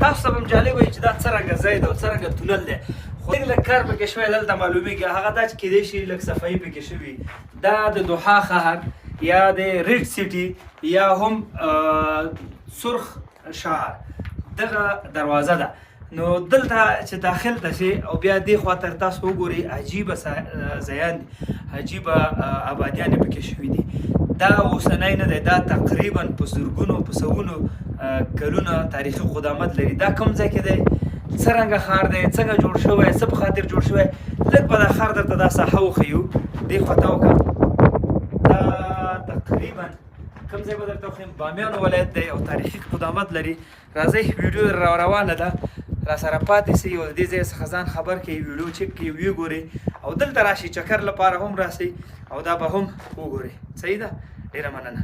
تاسو ته به هم جالب وي چې دا څرنګه ځای دی او څرنګه تونل دی، خو لږ لږ کار پکې شوی دلته معلومیږي، هغه دا چې کیدای شي لږ صفایي پکې شوي. دا د دوحا ښار یا د ریډ سیټي یا هم سرخ شهر دغه دروازه ده. نو دلته چې داخل ته شي او بیا دې خوا تر تاسو وګورئ، عجیبه ځایان دي، عجیبه آبادیانې پکې شوي دي. دا اوسنی نه دی، دا تقریبا په زرګونو په سوونو کلونه تاریخي قدامت لري. دا کوم ځای کې دی، څرنګه ښار دی، څنګه جوړ شوی، څه په خاطر جوړ شوی، لږ به دا ښار درته دا ساحه وښیو. دې خوا ته وکړه، دا تقریبا کوم ځای به درته وښیم، بامیانو ولایت دی او تاریخي قدامت لري. راځئ، ویډیو را روانه ده، را سره پاتې سئ او د دې ځای څخه ځان خبر کړئ، ویډیو چک کړئ، ویې ګورئ او دلته راشئ، چکر لپاره هم راسئ او دا به هم وګورئ. صحیح ده، ډېره مننه.